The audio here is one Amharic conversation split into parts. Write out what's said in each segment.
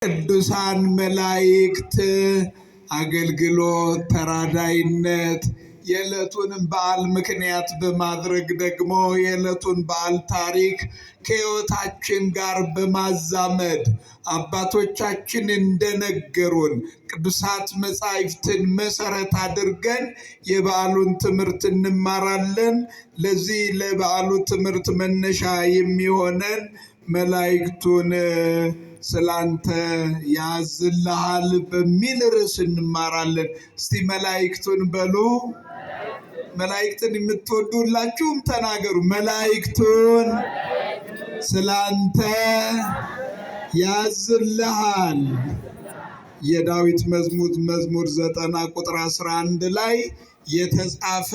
ቅዱሳን መላእክት አገልግሎት፣ ተራዳይነት የዕለቱንም በዓል ምክንያት በማድረግ ደግሞ የዕለቱን በዓል ታሪክ ከሕይወታችን ጋር በማዛመድ አባቶቻችን እንደነገሩን ቅዱሳት መጻሕፍትን መሰረት አድርገን የበዓሉን ትምህርት እንማራለን። ለዚህ ለበዓሉ ትምህርት መነሻ የሚሆነን መላእክቱን ስላንተ ያዝልሃል በሚል ርዕስ እንማራለን። እስቲ መላእክቱን በሉ። መላእክትን የምትወዱ ሁላችሁም ተናገሩ። መላእክቱን ስላንተ ያዝልሃል። የዳዊት መዝሙር መዝሙር 90 ቁጥር 11 ላይ የተጻፈ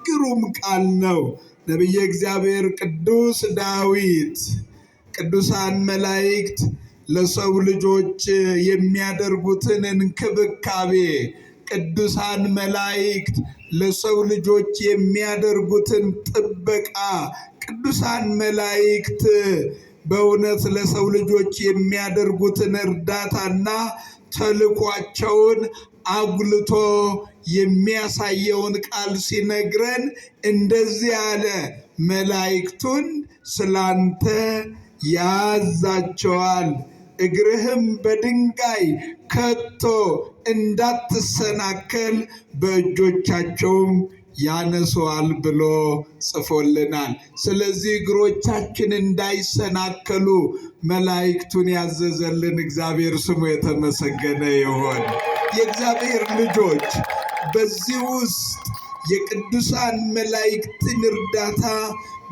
ግሩም ቃል ነው። ነቢየ እግዚአብሔር ቅዱስ ዳዊት ቅዱሳን መላእክት ለሰው ልጆች የሚያደርጉትን እንክብካቤ፣ ቅዱሳን መላእክት ለሰው ልጆች የሚያደርጉትን ጥበቃ፣ ቅዱሳን መላእክት በእውነት ለሰው ልጆች የሚያደርጉትን እርዳታና ተልኳቸውን አጉልቶ የሚያሳየውን ቃል ሲነግረን እንደዚህ አለ። መላእክቱን ስላንተ ያዛቸዋል፣ እግርህም በድንጋይ ከቶ እንዳትሰናከል በእጆቻቸውም ያነሰዋል ብሎ ጽፎልናል። ስለዚህ እግሮቻችን እንዳይሰናከሉ መላእክቱን ያዘዘልን እግዚአብሔር ስሙ የተመሰገነ ይሁን። የእግዚአብሔር ልጆች፣ በዚህ ውስጥ የቅዱሳን መላእክትን እርዳታ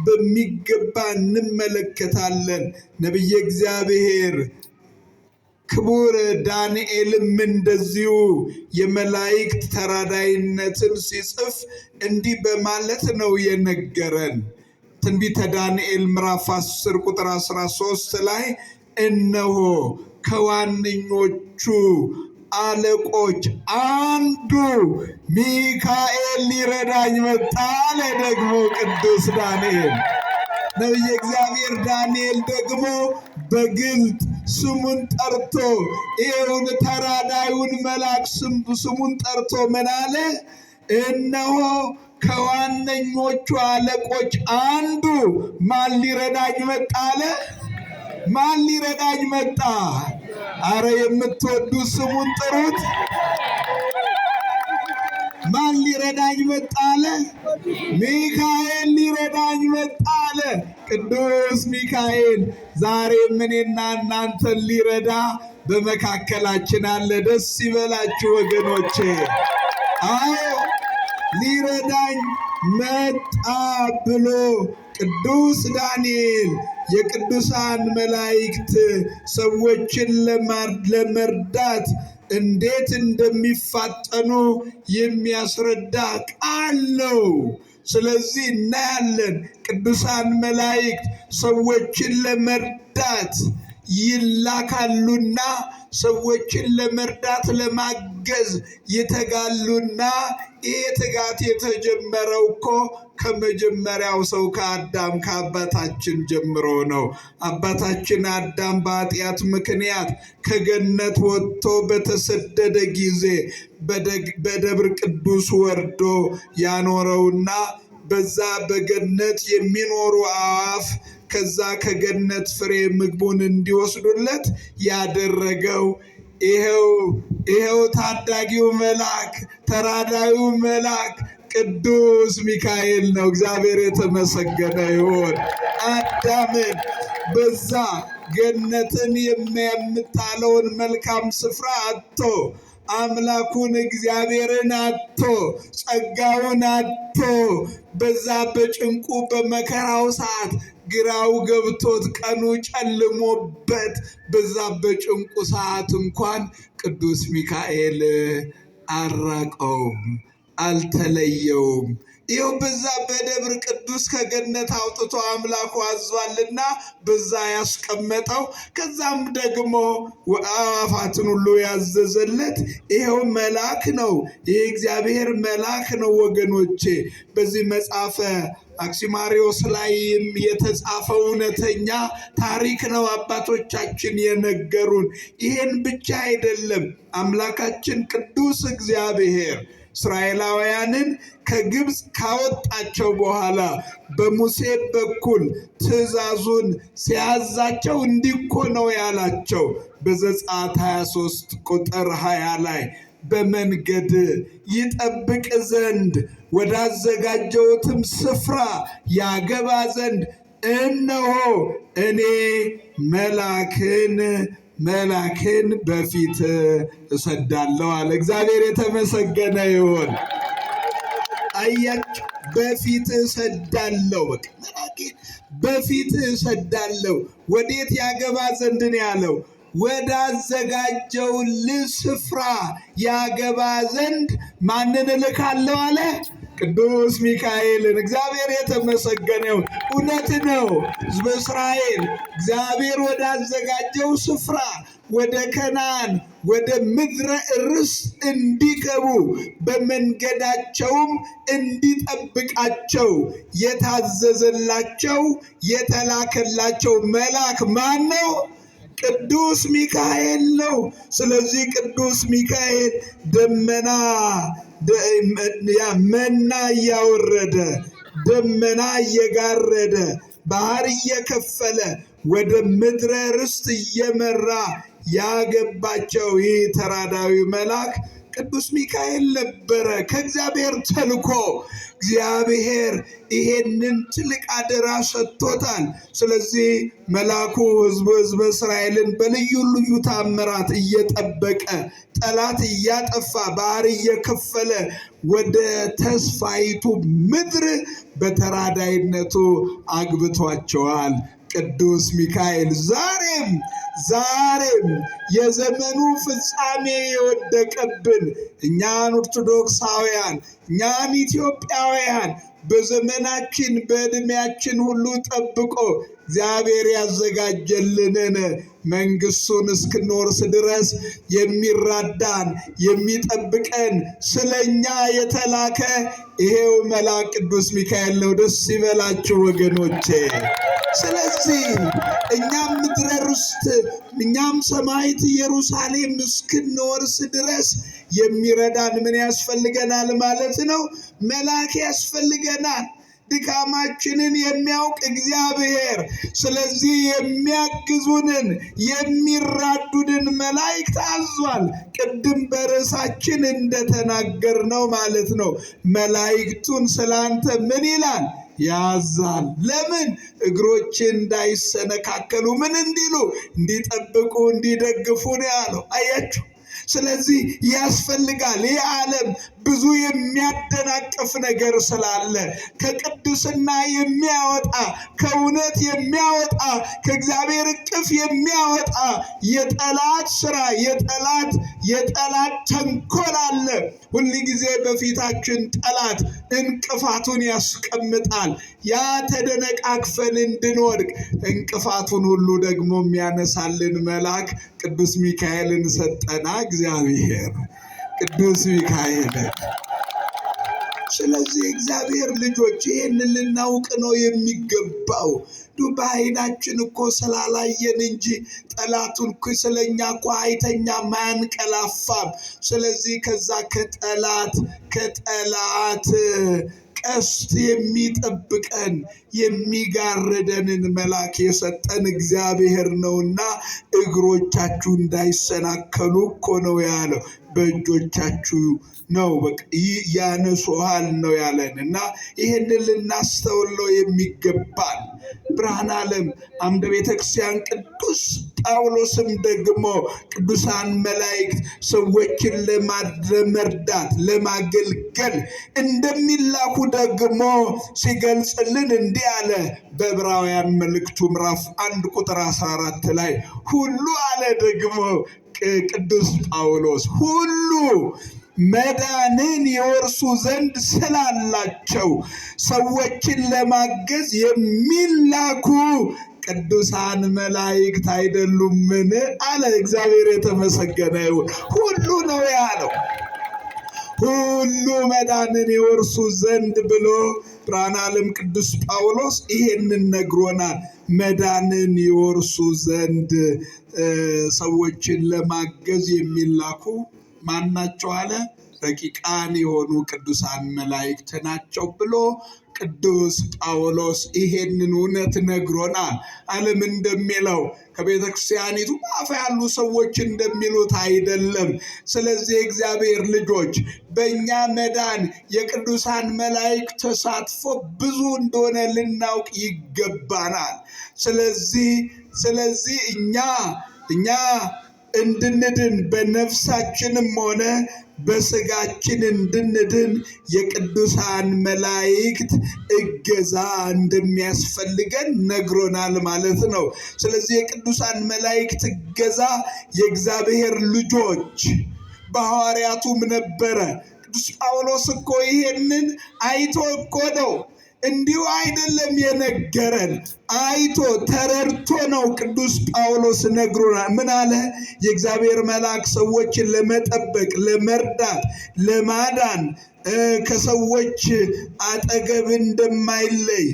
በሚገባ እንመለከታለን። ነቢየ እግዚአብሔር ክቡር ዳንኤልም እንደዚሁ የመላእክት ተራዳይነትን ሲጽፍ እንዲህ በማለት ነው የነገረን። ትንቢተ ዳንኤል ምዕራፍ 10 ቁጥር 13 ላይ እነሆ ከዋነኞቹ አለቆች አንዱ ሚካኤል ሊረዳኝ መጣ አለ። ደግሞ ቅዱስ ዳንኤል፣ ነቢየ እግዚአብሔር ዳንኤል ደግሞ በግልጥ ስሙን ጠርቶ፣ ይኸውን ተራዳዩን መልአክ ስሙን ጠርቶ ምን አለ? እነሆ ከዋነኞቹ አለቆች አንዱ ማን ሊረዳኝ መጣ አለ? ማን ሊረዳኝ መጣ? አረ የምትወዱ ስሙን ጥሩት። ማን ሊረዳኝ መጣ አለ? ሚካኤል ሊረዳኝ መጣ አለ። ቅዱስ ሚካኤል ዛሬም እኔና እናንተን ሊረዳ በመካከላችን አለ። ደስ ይበላችሁ ወገኖቼ። አዎ፣ ሊረዳኝ መጣ ብሎ ቅዱስ ዳንኤል የቅዱሳን መላእክት ሰዎችን ለመርዳት እንዴት እንደሚፋጠኑ የሚያስረዳ ቃል ነው። ስለዚህ እናያለን፣ ቅዱሳን መላእክት ሰዎችን ለመርዳት ይላካሉና፣ ሰዎችን ለመርዳት ለማገዝ ይተጋሉና፣ ይህ ትጋት የተጀመረው እኮ ከመጀመሪያው ሰው ከአዳም ከአባታችን ጀምሮ ነው። አባታችን አዳም በኃጢአት ምክንያት ከገነት ወጥቶ በተሰደደ ጊዜ በደብር ቅዱስ ወርዶ ያኖረውና በዛ በገነት የሚኖሩ አዕዋፍ ከዛ ከገነት ፍሬ ምግቡን እንዲወስዱለት ያደረገው ይሄው ታዳጊው መልአክ፣ ተራዳዩ መልአክ ቅዱስ ሚካኤል ነው። እግዚአብሔር የተመሰገነ ይሁን። አዳምን በዛ ገነትን የምታለውን መልካም ስፍራ አጥቶ፣ አምላኩን እግዚአብሔርን አጥቶ፣ ጸጋውን አጥቶ፣ በዛ በጭንቁ በመከራው ሰዓት ግራው ገብቶት ቀኑ ጨልሞበት በዛ በጭንቁ ሰዓት እንኳን ቅዱስ ሚካኤል አልራቀውም፣ አልተለየውም። ይኸው በዛ በደብር ቅዱስ ከገነት አውጥቶ አምላኩ አዟልና በዛ ያስቀመጠው፣ ከዛም ደግሞ አዕዋፋትን ሁሉ ያዘዘለት ይኸው መልአክ ነው። ይህ እግዚአብሔር መልአክ ነው ወገኖቼ። በዚህ መጽሐፈ አክሲማሪዎስ ላይም የተጻፈው እውነተኛ ታሪክ ነው፣ አባቶቻችን የነገሩን። ይህን ብቻ አይደለም፣ አምላካችን ቅዱስ እግዚአብሔር እስራኤላውያንን ከግብፅ ካወጣቸው በኋላ በሙሴ በኩል ትእዛዙን ሲያዛቸው እንዲህ እኮ ነው ያላቸው። በዘጸአት 23 ቁጥር 20 ላይ በመንገድ ይጠብቅ ዘንድ ወዳዘጋጀሁትም ስፍራ ያገባ ዘንድ እነሆ እኔ መላክን በፊት እሰዳለሁ አለ። እግዚአብሔር የተመሰገነ ይሁን። አያችሁ፣ በፊት እሰዳለሁ። በቃ መላኬን በፊት እሰዳለሁ። ወዴት ያገባ ዘንድ ነው ያለው? ወዳዘጋጀውልህ ስፍራ ያገባ ዘንድ ማንን እልካለሁ አለ? ቅዱስ ሚካኤልን። እግዚአብሔር የተመሰገነው። እውነት ነው። ሕዝበ እስራኤል እግዚአብሔር ወዳዘጋጀው ስፍራ ወደ ከነዓን ወደ ምድረ ርስት እንዲገቡ በመንገዳቸውም እንዲጠብቃቸው የታዘዘላቸው የተላከላቸው መልአክ ማን ነው? ቅዱስ ሚካኤል ነው። ስለዚህ ቅዱስ ሚካኤል ደመና መና እያወረደ፣ ደመና እየጋረደ፣ ባህር እየከፈለ ወደ ምድረ ርስት እየመራ ያገባቸው ይህ ተራዳዊ መልአክ ቅዱስ ሚካኤል ነበረ። ከእግዚአብሔር ተልኮ እግዚአብሔር ይሄንን ትልቅ አደራ ሰጥቶታል። ስለዚህ መልአኩ ሕዝበ እስራኤልን በልዩ ልዩ ታምራት እየጠበቀ፣ ጠላት እያጠፋ፣ ባህር እየከፈለ ወደ ተስፋይቱ ምድር በተራዳይነቱ አግብቷቸዋል። ቅዱስ ሚካኤል ዛሬም የዘመኑ ፍጻሜ የወደቀብን እኛን ኦርቶዶክሳውያን፣ እኛን ኢትዮጵያውያን በዘመናችን በዕድሜያችን ሁሉ ጠብቆ እግዚአብሔር ያዘጋጀልንን መንግስቱን እስክንወርስ ድረስ የሚራዳን፣ የሚጠብቀን፣ ስለኛ የተላከ ይሄው መልአክ ቅዱስ ሚካኤል ነው። ደስ ይበላችሁ ወገኖቼ። ስለዚህ እኛም ምድረ ርስት፣ እኛም ሰማይት ኢየሩሳሌም እስክንወርስ ድረስ የሚረዳን ምን ያስፈልገናል ማለት ነው? መልአክ ያስፈልገናል። ድካማችንን የሚያውቅ እግዚአብሔር። ስለዚህ የሚያግዙንን የሚራዱንን መላእክት አዟል። ቅድም በርዕሳችን እንደተናገርነው ማለት ነው። መላእክቱን ስላንተ ምን ይላል? ያዛል። ለምን? እግሮች እንዳይሰነካከሉ ምን እንዲሉ፣ እንዲጠብቁ፣ እንዲደግፉ ነው ያለው። አያችሁ። ስለዚህ ያስፈልጋል። ይህ ዓለም ብዙ የሚያደናቅፍ ነገር ስላለ፣ ከቅድስና የሚያወጣ፣ ከእውነት የሚያወጣ፣ ከእግዚአብሔር እቅፍ የሚያወጣ የጠላት ስራ፣ የጠላት ተንኮል አለ። ሁል ጊዜ በፊታችን ጠላት እንቅፋቱን ያስቀምጣል። ያ ተደነቃቅፈን እንድንወድቅ እንቅፋቱን ሁሉ ደግሞ የሚያነሳልን መልአክ ቅዱስ ሚካኤልን ሰጠና እግዚአብሔር ቅዱስ ሚካኤል። ስለዚህ እግዚአብሔር ልጆች ይህን ልናውቅ ነው የሚገባው። በዓይናችን እኮ ስላላየን እንጂ ጠላቱን እኮ ስለኛ እኮ አይተኛም፣ አያንቀላፋም። ስለዚህ ከዛ ከጠላት ቀስት የሚጠብቀን የሚጋርደንን መልአክ የሰጠን እግዚአብሔር ነውና እግሮቻችሁ እንዳይሰናከሉ እኮ ነው ያለው። በእጆቻችሁ ነው በቃ ያነሱሃል ነው ያለን እና ይህንን ልናስተውል ነው የሚገባል። ብርሃነ ዓለም አምደ ቤተክርስቲያን ቅዱስ ጳውሎስም ደግሞ ቅዱሳን መላእክት ሰዎችን ለመርዳት፣ ለማገልገል እንደሚላኩ ደግሞ ሲገልጽልን እንዲህ አለ። በዕብራውያን መልእክቱ ምዕራፍ 1 ቁጥር 14 ላይ ሁሉ አለ ደግሞ ቅዱስ ጳውሎስ ሁሉ መዳንን ይወርሱ ዘንድ ስላላቸው ሰዎችን ለማገዝ የሚላኩ ቅዱሳን መላእክት አይደሉምን? አለ። እግዚአብሔር የተመሰገነ ይሁን። ሁሉ ነው ያለው። ሁሉ መዳንን ይወርሱ ዘንድ ብሎ ብርሃነ ዓለም ቅዱስ ጳውሎስ ይሄንን ነግሮናል። መዳንን ይወርሱ ዘንድ ሰዎችን ለማገዝ የሚላኩ ማናቸው አለ? ረቂቃን የሆኑ ቅዱሳን መላእክት ናቸው ብሎ ቅዱስ ጳውሎስ ይሄንን እውነት ነግሮናል። ዓለም እንደሚለው ከቤተ ክርስቲያኒቱ አፍ ያሉ ሰዎች እንደሚሉት አይደለም። ስለዚህ የእግዚአብሔር ልጆች በእኛ መዳን የቅዱሳን መላእክት ተሳትፎ ብዙ እንደሆነ ልናውቅ ይገባናል። ስለዚህ እኛ እንድንድን በነፍሳችንም ሆነ በስጋችን እንድንድን የቅዱሳን መላእክት እገዛ እንደሚያስፈልገን ነግሮናል ማለት ነው። ስለዚህ የቅዱሳን መላእክት እገዛ የእግዚአብሔር ልጆች በሐዋርያቱም ነበረ። ቅዱስ ጳውሎስ እኮ ይሄንን አይቶ እኮ ነው፣ እንዲሁ አይደለም የነገረን፣ አይቶ ተረድቶ ነው ቅዱስ ጳውሎስ ነግሮናል። ምን አለ? የእግዚአብሔር መልአክ ሰዎችን ለመጠበቅ፣ ለመርዳት፣ ለማዳን ከሰዎች አጠገብ እንደማይለይ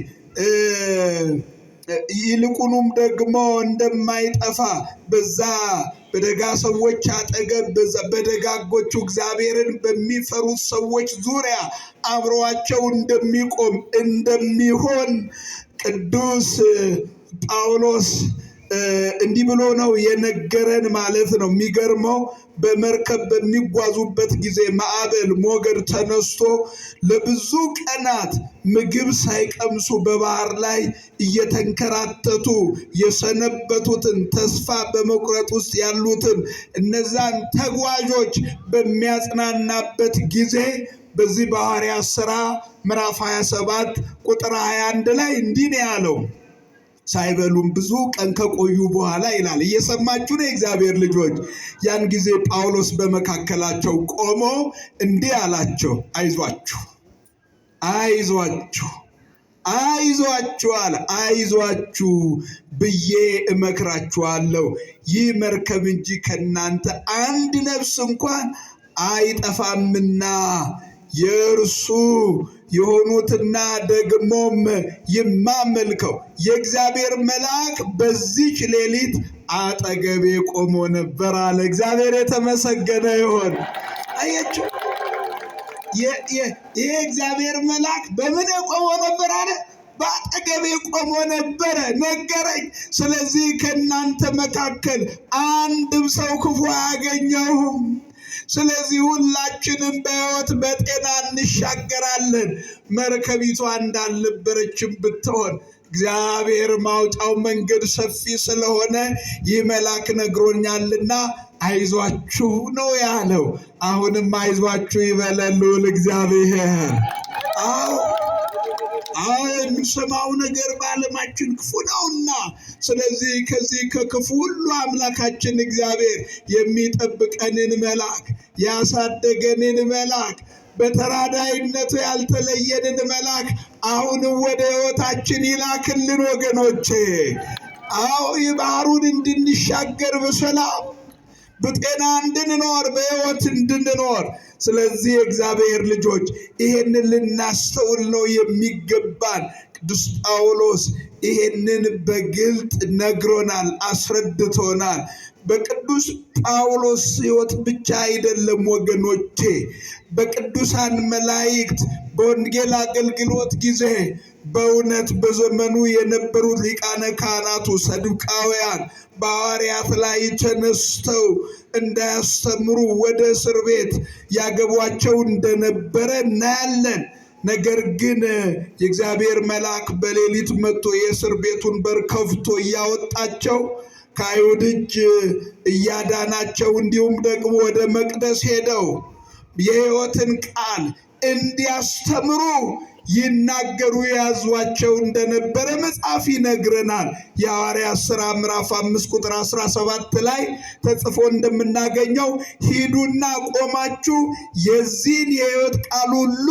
ይልቁኑም ደግሞ እንደማይጠፋ በዛ በደጋ ሰዎች አጠገብ በደጋጎቹ እግዚአብሔርን በሚፈሩት ሰዎች ዙሪያ አብረዋቸው እንደሚቆም እንደሚሆን ቅዱስ ጳውሎስ እንዲህ ብሎ ነው የነገረን ማለት ነው። የሚገርመው በመርከብ በሚጓዙበት ጊዜ ማዕበል ሞገድ ተነስቶ ለብዙ ቀናት ምግብ ሳይቀምሱ በባህር ላይ እየተንከራተቱ የሰነበቱትን ተስፋ በመቁረጥ ውስጥ ያሉትን እነዛን ተጓዦች በሚያጽናናበት ጊዜ በዚህ በሐዋርያት ሥራ ምዕራፍ 27 ቁጥር 21 ላይ እንዲህ ነው ያለው። ሳይበሉም ብዙ ቀን ከቆዩ በኋላ ይላል። እየሰማችሁ ነው የእግዚአብሔር ልጆች። ያን ጊዜ ጳውሎስ በመካከላቸው ቆሞ እንዲህ አላቸው፣ አይዟችሁ፣ አይዟችሁ፣ አይዟችሁ አለ። አይዟችሁ ብዬ እመክራችኋለሁ፣ ይህ መርከብ እንጂ ከእናንተ አንድ ነፍስ እንኳን አይጠፋምና የእርሱ የሆኑትና ደግሞም የማመልከው የእግዚአብሔር መልአክ በዚች ሌሊት አጠገቤ ቆሞ ነበር አለ። እግዚአብሔር የተመሰገነ ይሁን። አያችሁ፣ ይሄ እግዚአብሔር መልአክ በምን ቆሞ ነበር አለ? በአጠገቤ ቆሞ ነበረ፣ ነገረኝ። ስለዚህ ከእናንተ መካከል አንድም ሰው ክፉ አያገኘውም። ስለዚህ ሁላችንም በሕይወት በጤና እንሻገራለን። መርከቢቷ እንዳልነበረችም ብትሆን እግዚአብሔር ማውጫው መንገድ ሰፊ ስለሆነ ይህ መልአክ ነግሮኛልና አይዟችሁ ነው ያለው። አሁንም አይዟችሁ ይበለን ልዑል እግዚአብሔር። አዎ አዎ፣ የምንሰማው ነገር በዓለማችን ክፉ ነውና፣ ስለዚህ ከዚህ ከክፉ ሁሉ አምላካችን እግዚአብሔር የሚጠብቀንን መልአክ፣ ያሳደገንን መልአክ፣ በተራዳይነቱ ያልተለየንን መልአክ አሁንም ወደ ሕይወታችን ይላክልን ወገኖቼ። አዎ የባህሩን እንድንሻገር በሰላም በጤና እንድንኖር በሕይወት እንድንኖር። ስለዚህ የእግዚአብሔር ልጆች ይሄንን ልናስተውል ነው የሚገባን። ቅዱስ ጳውሎስ ይሄንን በግልጥ ነግሮናል፣ አስረድቶናል። በቅዱስ ጳውሎስ ሕይወት ብቻ አይደለም ወገኖቼ፣ በቅዱሳን መላእክት በወንጌል አገልግሎት ጊዜ በእውነት በዘመኑ የነበሩት ሊቃነ ካህናቱ ሰዱቃውያን በሐዋርያት ላይ ተነስተው እንዳያስተምሩ ወደ እስር ቤት ያገቧቸው እንደነበረ እናያለን። ነገር ግን የእግዚአብሔር መልአክ በሌሊት መጥቶ የእስር ቤቱን በር ከፍቶ እያወጣቸው ከአይሁድ እጅ እያዳናቸው እንዲሁም ደግሞ ወደ መቅደስ ሄደው የሕይወትን ቃል እንዲያስተምሩ ይናገሩ ያዟቸው እንደነበረ መጽሐፍ ይነግረናል። የሐዋርያት ሥራ ምዕራፍ 5 ቁጥር 17 ላይ ተጽፎ እንደምናገኘው ሂዱና ቆማችሁ የዚህን የሕይወት ቃል ሁሉ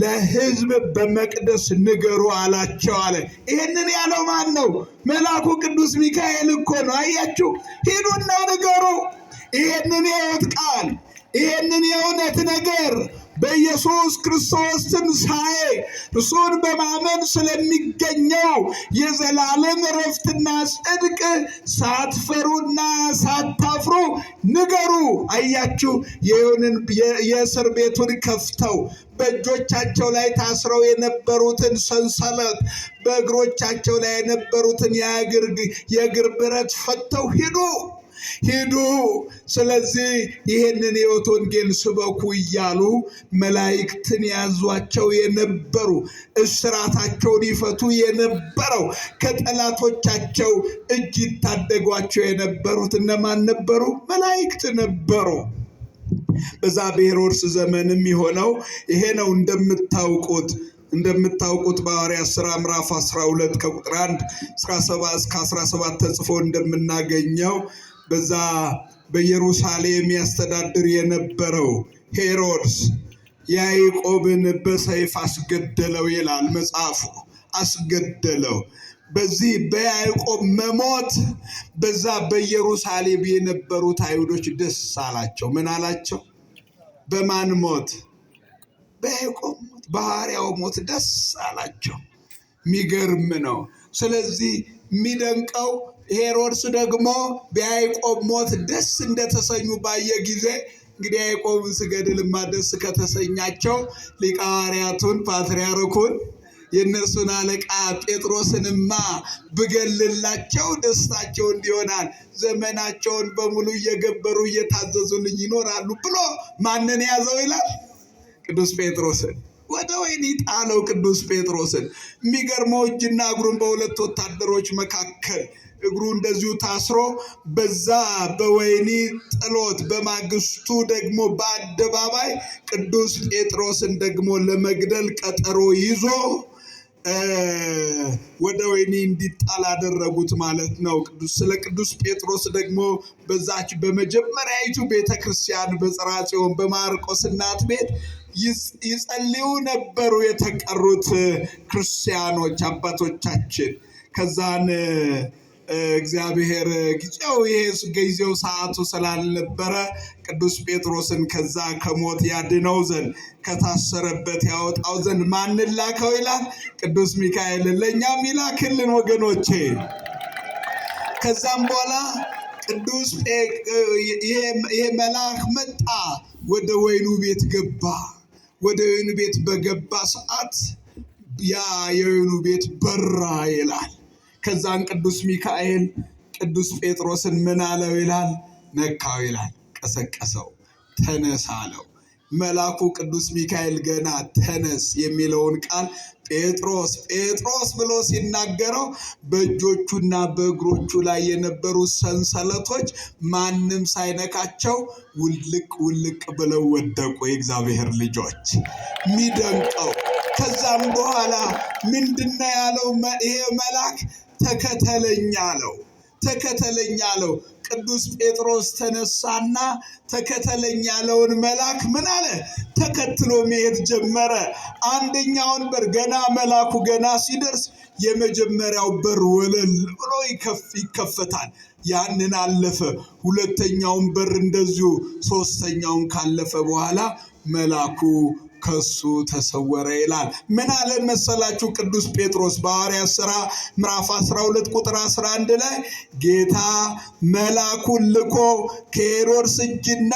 ለሕዝብ በመቅደስ ንገሩ አላቸው አለ። ይህንን ያለው ማን ነው? መልአኩ ቅዱስ ሚካኤል እኮ ነው። አያችሁ፣ ሂዱና ንገሩ ይህንን የሕይወት ቃል፣ ይህንን የእውነት ነገር፣ በኢየሱስ ክርስቶስ ትንሣኤ እርሱን በማመን ስለሚገኘው የዘላለም እረፍትና ጽድቅ ሳትፈሩና ሳታፍሩ ንገሩ። አያችሁ፣ የእስር ቤቱን ከፍተው በእጆቻቸው ላይ ታስረው የነበሩትን ሰንሰለት፣ በእግሮቻቸው ላይ የነበሩትን የእግር ብረት ፈተው ሂዱ ሂዱ። ስለዚህ ይህንን የሕይወት ወንጌል ስበኩ እያሉ መላእክትን ያዟቸው የነበሩ፣ እስራታቸውን ይፈቱ የነበረው፣ ከጠላቶቻቸው እጅ ይታደጓቸው የነበሩት እነማን ነበሩ? መላእክት ነበሩ። በዛ በሄሮድስ ዘመንም የሆነው ይሄ ነው። እንደምታውቁት በሐዋርያት ሥራ ምዕራፍ 12 ከቁጥር 1 እስከ 17 ተጽፎ እንደምናገኘው በዛ በኢየሩሳሌም ያስተዳድር የነበረው ሄሮድስ ያዕቆብን በሰይፍ አስገደለው ይላል መጽሐፉ። አስገደለው። በዚህ በያዕቆብ መሞት በዛ በኢየሩሳሌም የነበሩት አይሁዶች ደስ አላቸው። ምን አላቸው? በማን ሞት? በያዕቆብ ሞት፣ በሐዋርያው ሞት ደስ አላቸው። የሚገርም ነው። ስለዚህ የሚደንቀው ሄሮድስ ደግሞ በያዕቆብ ሞት ደስ እንደተሰኙ ባየ ጊዜ፣ እንግዲህ ያዕቆብን ስገድልማ ደስ ከተሰኛቸው ሊቀ ሐዋርያቱን፣ ፓትርያርኩን፣ የእነርሱን አለቃ ጴጥሮስንማ ብገልላቸው ደስታቸው እንዲሆናል፣ ዘመናቸውን በሙሉ እየገበሩ እየታዘዙልኝ ይኖራሉ ብሎ ማንን ያዘው ይላል? ቅዱስ ጴጥሮስን ወደ ወህኒ ጣለው። ቅዱስ ጴጥሮስን የሚገርመው እጅና እግሩን በሁለት ወታደሮች መካከል እግሩ እንደዚሁ ታስሮ በዛ በወህኒ ጥሎት፣ በማግስቱ ደግሞ በአደባባይ ቅዱስ ጴጥሮስን ደግሞ ለመግደል ቀጠሮ ይዞ ወደ ወህኒ እንዲጣል አደረጉት ማለት ነው። ስለ ቅዱስ ጴጥሮስ ደግሞ በዛች በመጀመሪያይቱ ቤተ ክርስቲያን በጽርሐ ጽዮን በማርቆስ እናት ቤት ይጸልዩ ነበሩ የተቀሩት ክርስቲያኖች አባቶቻችን። ከዛን እግዚአብሔር ጊዜው ይሄ ጊዜው ሰዓቱ ስላልነበረ ቅዱስ ጴጥሮስን ከዛ ከሞት ያድነው ዘንድ፣ ከታሰረበት ያወጣው ዘንድ ማንን ላከው ይላል? ቅዱስ ሚካኤልን። ለእኛም ይላክልን ወገኖቼ። ከዛም በኋላ ቅዱስ ይሄ መልአክ መጣ፣ ወደ ወይኑ ቤት ገባ። ወደ ወይኑ ቤት በገባ ሰዓት ያ የወይኑ ቤት በራ ይላል። ከዛን ቅዱስ ሚካኤል ቅዱስ ጴጥሮስን ምን አለው ይላል? ነካው ይላል፣ ቀሰቀሰው፣ ተነሳ አለው። መልአኩ ቅዱስ ሚካኤል ገና ተነስ የሚለውን ቃል ጴጥሮስ ጴጥሮስ ብሎ ሲናገረው በእጆቹና በእግሮቹ ላይ የነበሩ ሰንሰለቶች ማንም ሳይነካቸው ውልቅ ውልቅ ብለው ወደቁ። የእግዚአብሔር ልጆች፣ የሚደንቀው ከዛም በኋላ ምንድነው ያለው ይሄ መልአክ? ተከተለኝ አለው። ተከተለኝ አለው። ቅዱስ ጴጥሮስ ተነሳና ተከተለኝ ያለውን መልአክ ምን አለ? ተከትሎ መሄድ ጀመረ። አንደኛውን በር ገና መልአኩ ገና ሲደርስ የመጀመሪያው በር ወለል ብሎ ይከፈታል። ያንን አለፈ። ሁለተኛውን በር እንደዚሁ፣ ሶስተኛውን ካለፈ በኋላ መልአኩ ከሱ ተሰወረ ይላል። ምን አለ መሰላችሁ? ቅዱስ ጴጥሮስ በሐዋርያት ሥራ ምዕራፍ 12 ቁጥር 11 ላይ ጌታ መልአኩን ልኮ ከሄሮድስ እጅና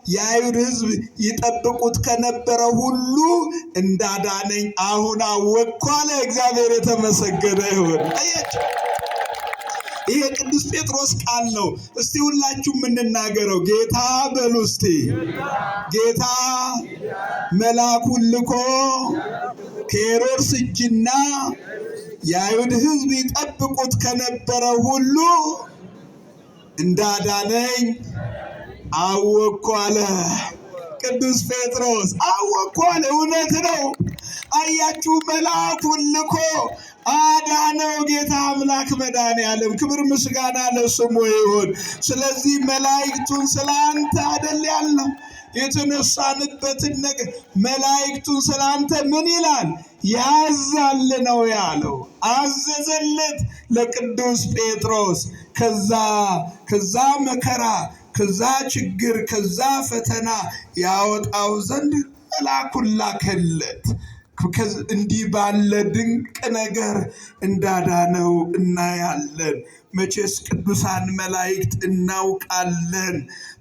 የአይሁድ ሕዝብ ይጠብቁት ከነበረ ሁሉ እንዳዳነኝ አሁን አወቅኩ አለ። እግዚአብሔር የተመሰገነ ይሁን። አያችሁ፣ ይሄ ቅዱስ ጴጥሮስ ቃል ነው። እስቲ ሁላችሁ የምንናገረው ጌታ በሉ እስቲ። ጌታ መልአኩን ልኮ ከሄሮድስ እጅና የአይሁድ ሕዝብ ይጠብቁት ከነበረ ሁሉ እንዳዳነኝ አወቅኩ አለ። ቅዱስ ጴጥሮስ አወቅኩ አለ። እውነት ነው። አያችሁ፣ መልአኩን ልኮ አዳነው ጌታ አምላክ መድኃኔዓለም። ክብር ምስጋና ለስሙ ይሁን። ስለዚህ መላእክቱን ስለ አንተ አይደል ያልነው የተነሳንበትን ነገር መላእክቱን ስለ አንተ ምን ይላል? ያዛል ነው ያለው። አዘዘለት ለቅዱስ ጴጥሮስ። ከዛ መከራ፣ ከዛ ችግር፣ ከዛ ፈተና ያወጣው ዘንድ መልአኩን ላከለት። እንዲህ ባለ ድንቅ ነገር እንዳዳነው እናያለን። መቼስ ቅዱሳን መላእክት እናውቃለን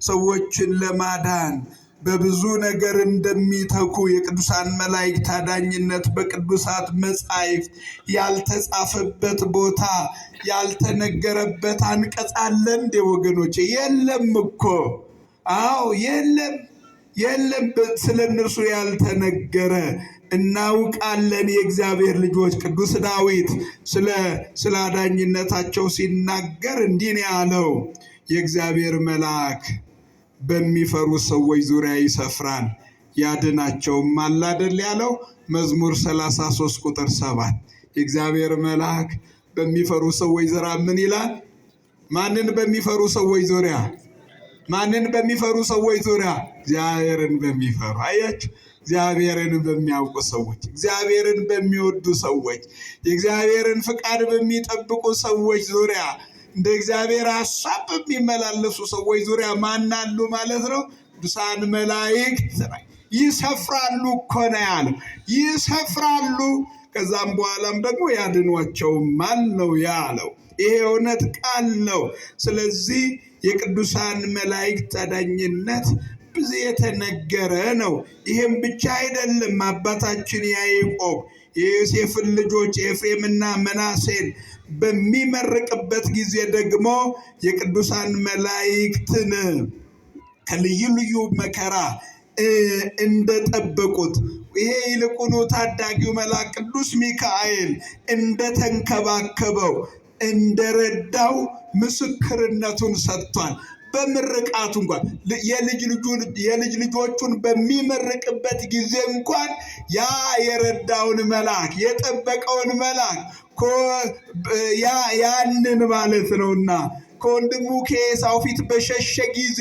ሰዎችን ለማዳን በብዙ ነገር እንደሚተኩ። የቅዱሳን መላእክት አዳኝነት በቅዱሳት መጻሕፍት ያልተጻፈበት ቦታ፣ ያልተነገረበት አንቀጽ አለ እንዴ ወገኖቼ? የለም እኮ። አዎ የለም፣ የለም። ስለ እነርሱ ያልተነገረ እናውቃለን። የእግዚአብሔር ልጆች፣ ቅዱስ ዳዊት ስለ አዳኝነታቸው ሲናገር እንዲህ ነው ያለው፦ የእግዚአብሔር መልአክ በሚፈሩ ሰዎች ዙሪያ ይሰፍራል ያድናቸውም አለ ያለው? መዝሙር 33 ቁጥር 7። የእግዚአብሔር መልአክ በሚፈሩ ሰዎች ዙሪያ ምን ይላል? ማንን በሚፈሩ ሰዎች ዙሪያ? ማንን በሚፈሩ ሰዎች ዙሪያ? እግዚአብሔርን በሚፈሩ። አያችሁ፣ እግዚአብሔርን በሚያውቁ ሰዎች፣ እግዚአብሔርን በሚወዱ ሰዎች፣ የእግዚአብሔርን ፍቃድ በሚጠብቁ ሰዎች ዙሪያ፣ እንደ እግዚአብሔር ሐሳብ በሚመላለሱ ሰዎች ዙሪያ ማን አሉ ማለት ነው? ቅዱሳን መላእክት ይሰፍራሉ እኮ ነው ያለው። ይሰፍራሉ። ከዛም በኋላም ደግሞ ያድኗቸውማል ነው ያለው። ይሄ እውነት ቃል ነው። ስለዚህ የቅዱሳን መላእክት አዳኝነት ብዙ የተነገረ ነው። ይህም ብቻ አይደለም። አባታችን ያዕቆብ የዮሴፍን ልጆች ኤፍሬምና መናሴን በሚመርቅበት ጊዜ ደግሞ የቅዱሳን መላእክትን ከልዩ ልዩ መከራ እንደጠበቁት፣ ይሄ ይልቁኑ ታዳጊው መልአክ ቅዱስ ሚካኤል እንደተንከባከበው፣ እንደረዳው ምስክርነቱን ሰጥቷል። በምርቃቱ እንኳን የልጅ ልጆቹን በሚመርቅበት ጊዜ እንኳን ያ የረዳውን መልአክ፣ የጠበቀውን መልአክ ያንን ማለት ነውና ከወንድሙ ከኤሳው ፊት በሸሸ ጊዜ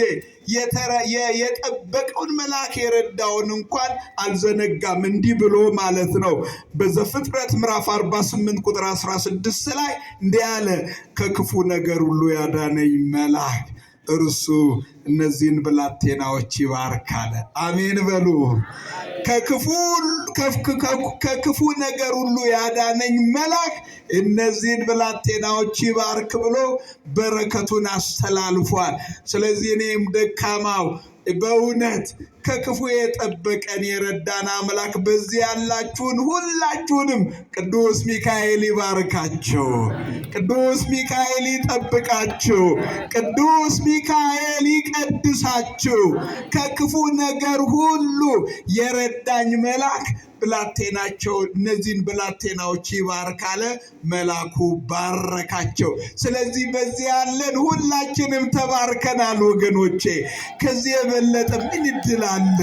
የጠበቀውን መልአክ፣ የረዳውን እንኳን አልዘነጋም። እንዲህ ብሎ ማለት ነው። በዘፍጥረት ምዕራፍ 48 ቁጥር 16 ላይ እንዲህ አለ፦ ከክፉ ነገር ሁሉ ያዳነኝ መልአክ እርሱ እነዚህን ብላቴናዎች ይባርካል። አሜን በሉ። ከክፉ ነገር ሁሉ ያዳነኝ መልአክ እነዚህን ብላቴናዎች ይባርክ ብሎ በረከቱን አስተላልፏል። ስለዚህ እኔም ደካማው በእውነት ከክፉ የጠበቀን የረዳን አምላክ በዚህ ያላችሁን ሁላችሁንም ቅዱስ ሚካኤል ይባርካችሁ። ቅዱስ ሚካኤል ይጠብቃችሁ። ቅዱስ ሚካኤል ይቀድሳችሁ። ከክፉ ነገር ሁሉ የረዳኝ መልአክ ብላቴናቸው እነዚህን ብላቴናዎች ይባርክ አለ። መልአኩ ባረካቸው። ስለዚህ በዚህ ያለን ሁላችንም ተባርከናል ወገኖቼ። ከዚህ የበለጠ ምን እድል አለ?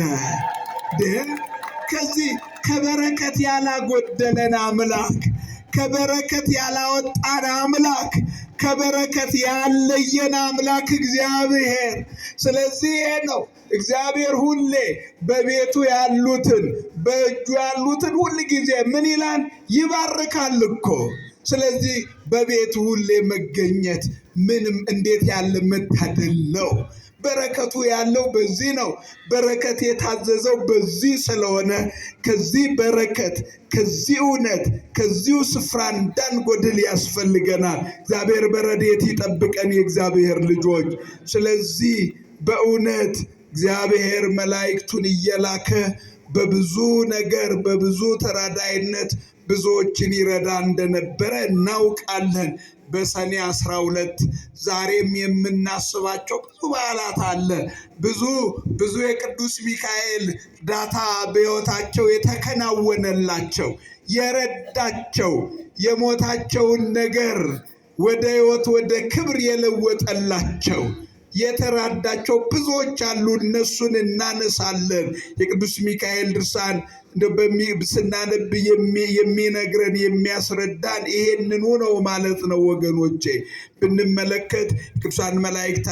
ከዚህ ከበረከት ያላጎደለን አምላክ፣ ከበረከት ያላወጣን አምላክ፣ ከበረከት ያለየን አምላክ እግዚአብሔር። ስለዚህ ይሄ ነው፣ እግዚአብሔር ሁሌ በቤቱ ያሉትን፣ በእጁ ያሉትን ሁል ጊዜ ምን ይላል? ይባርካል እኮ። ስለዚህ በቤቱ ሁሌ መገኘት ምንም እንዴት ያለ መታደል ነው። በረከቱ ያለው በዚህ ነው። በረከት የታዘዘው በዚህ ስለሆነ ከዚህ በረከት፣ ከዚህ እውነት፣ ከዚሁ ስፍራ እንዳንጎድል ያስፈልገናል። እግዚአብሔር በረድኤት ይጠብቀን የእግዚአብሔር ልጆች። ስለዚህ በእውነት እግዚአብሔር መላእክቱን እየላከ በብዙ ነገር፣ በብዙ ተራዳይነት ብዙዎችን ይረዳ እንደነበረ እናውቃለን። በሰኔ 12 ዛሬም የምናስባቸው ብዙ በዓላት አለ። ብዙ ብዙ የቅዱስ ሚካኤል እርዳታ በሕይወታቸው የተከናወነላቸው፣ የረዳቸው፣ የሞታቸውን ነገር ወደ ሕይወት ወደ ክብር የለወጠላቸው የተራዳቸው ብዙዎች አሉ። እነሱን እናነሳለን። የቅዱስ ሚካኤል ድርሳን ስናነብ የሚነግረን የሚያስረዳን ይሄንኑ ነው ማለት ነው ወገኖቼ። ብንመለከት ቅዱሳን መላእክት